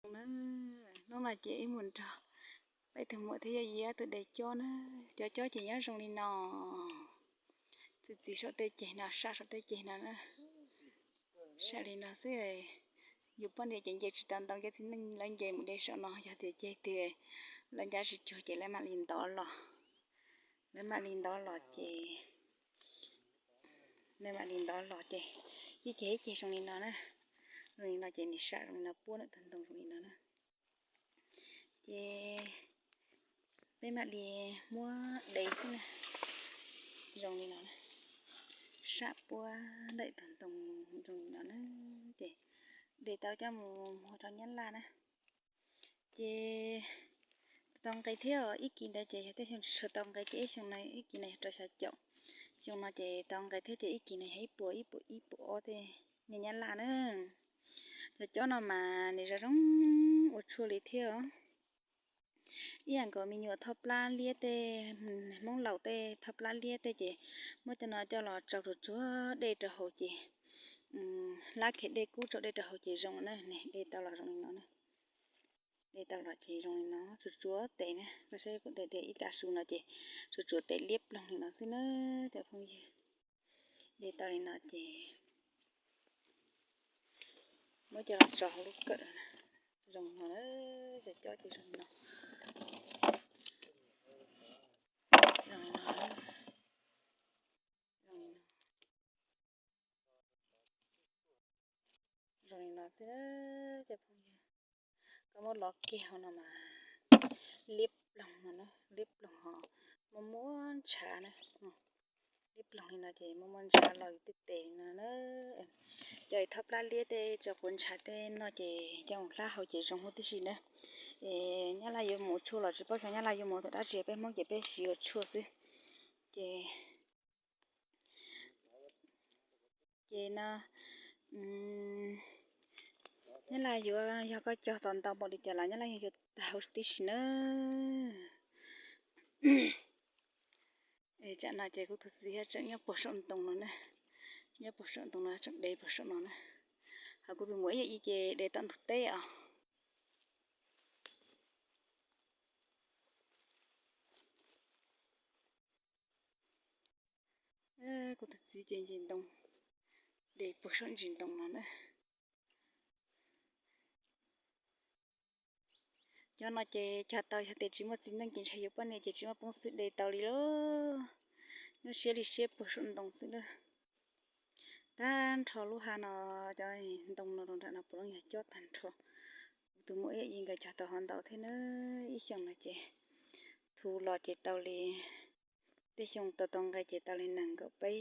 Hnub no ces wb mus nrog peb tug muam thiab yawm yij ob tug de cob na. Cov cob ces nyob zoo li no, txi txiv saum tej ceg no, sam saum tej ceg no na. Sam li no xwb, yus poj niam ces nce tsis tau ntoo, cov txiv neej lawv nce mus de saum no, yog tias ceg twg lawv ncav tsis cuag ces lawv mam li ntov los, lawv mam li ntov los ces, lawv mam li ntov los ces ib ceg ib ceg zoo li no na. Zoo li no ces nws sam zoo li no, puab ntawm tug ntoo zoo li no na. Ces peb mam li muab de xwb na. Zoo li no, sam puab ntawm tug ntoo zoo li no na. Ces de tau coj mus muag rau nyab laj na. Ces tau nqe thiab, ib kis ntawd ces yog tej xyoo tsis tshua tau nqe ces ib xyoo no, ib kis no yog rau xya caum, xyoo no ces tau nqe thiab ces ib kis no yog ib puas, ib puas ib, puas ob tej nyab laj na. Cov cob no mas nws zoo zoo ua tshuaj li thiab. Ib yam nkaus me nyuam thoj plab liab tej, Hmoob laus tej thoj plab liab tej ces muab cov no coj los tsau tsuag tsuag dej rau hauv ces, lab khev dej kub tsau dej rau hauv ces zoo na. De tau los zoo li no, de tau los ces zoo li no, tsuag tsuag tes na, koj saib kuv de de ib tav su no ces tsuag tsuag tes liab ploog li no xwb na cov phooj ywg. De tau li no ces muab coj los tso hauv lub kawm, zoo no, cov cob ces zoo no, zoo no, zoo li no xwb cov phooj ywg. Koj muab lov kiag hauv no mas liab ploog no, liab ploog ho muaj muaj ntshav na. Liab ploog li no ces muaj muaj ntshav los yus tej tes no na. Cov thoj plab liab tej, cov quav ntshav tej no ces coj mus hlab hauv ces zoo huv tib si na. Nyab laj yuav mus ua tshuaj los tsis paub xyov nyab laj yuav mus ua dab tsi, peb Hmoob ces peb siv ua tshuaj xwb. Ces, ces no, nyab laj yuav, yog koj cog tau ntau npaum li cas los nyab laj yuav tag huv tib si na. Tsam no ces kuv tus txiv tseem nyob puag saum ntoo no na, nyob puag saum ntoo no tseem de puag saum no na. Ho kuv tus muam ib yam li ces de tom ntug teb os. Kuv tus txiv ces ntsis ntoo, de puag saum ntsis ntoo no na. Cov no ces cog tau, yog tias tsis muaj txiv neej ces ntshai yus poj niam ces tsis muaj peev xwm de tau li lauj. Nyuaj siab li siab puag saum ntoo xwb na. Tag nrho lub hav no, cov ntoo no rau nram no puav leej yog cob tag nrho. Kuv tus muam ib yam li nkawd cog tau ho ntau thiab na. Ib xyoos no ces thu los ces tau li, tej xyoo tau tau nqe ces tau li nees nkaum peb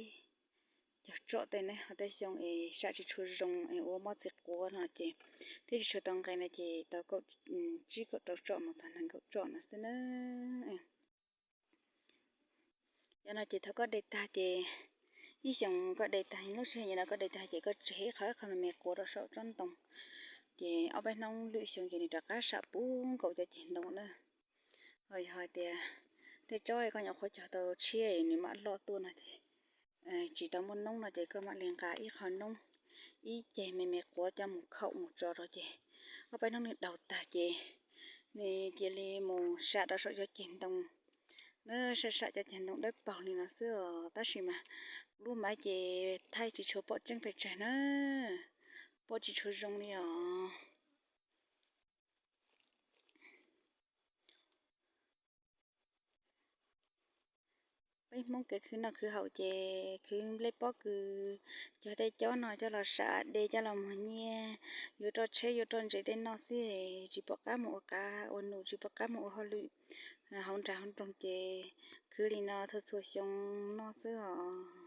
caug tsom tej ne, ho tej xyoo es sam tsis tshua zoo es ua mob txiv quav no ces thiab tsis tshua tau nqe no ces tau kaum tsib kaum rau tsom mus txog nees nkaum tsom no xwb na. Cov no ces thaum koj de tag ces, ib xyoos koj de tag, lub sij hawm no koj de tag ces koj tseg ib qho ib qho me me quav rau saum tsob ntoo, ces ob peb hnub lwm xyoo ces nws rov qab sam puv nkaus cov ceg ntoo na. Ho yog hais tias tej tsob koj nyuam qhuav cog tau tshiab nws mam loj tuaj no ces tsis tau muaj noob no ces koj mam li nqa ib qho noob, ib ceg me me quav coj mus khaum mus tso rau ces ob peb hnub nws daug tag ces nws cia li mus sam rau saum cov ceg ntoo na, sam sam cov ceg ntoo dawb paug li no xwb os. Tab sis mas lub maiv ces thaij tsis tshua pom tseeb pes tsawg na, pom tsis tshua zoo li os. Peb Hmoob kev khwv noj khwv haus ces khwv nplej pob kws, cog tej cob no coj los sam de coj los muag nyiaj, yuav roj tsheb yuav roj ntses tej noj xwb, tsis pom qab mus ua qav ua num, tsis pom qab mus ua hauj lwm hauv nram hauv nroog ces khwv li no txhua txhua xyoo noj xwb os.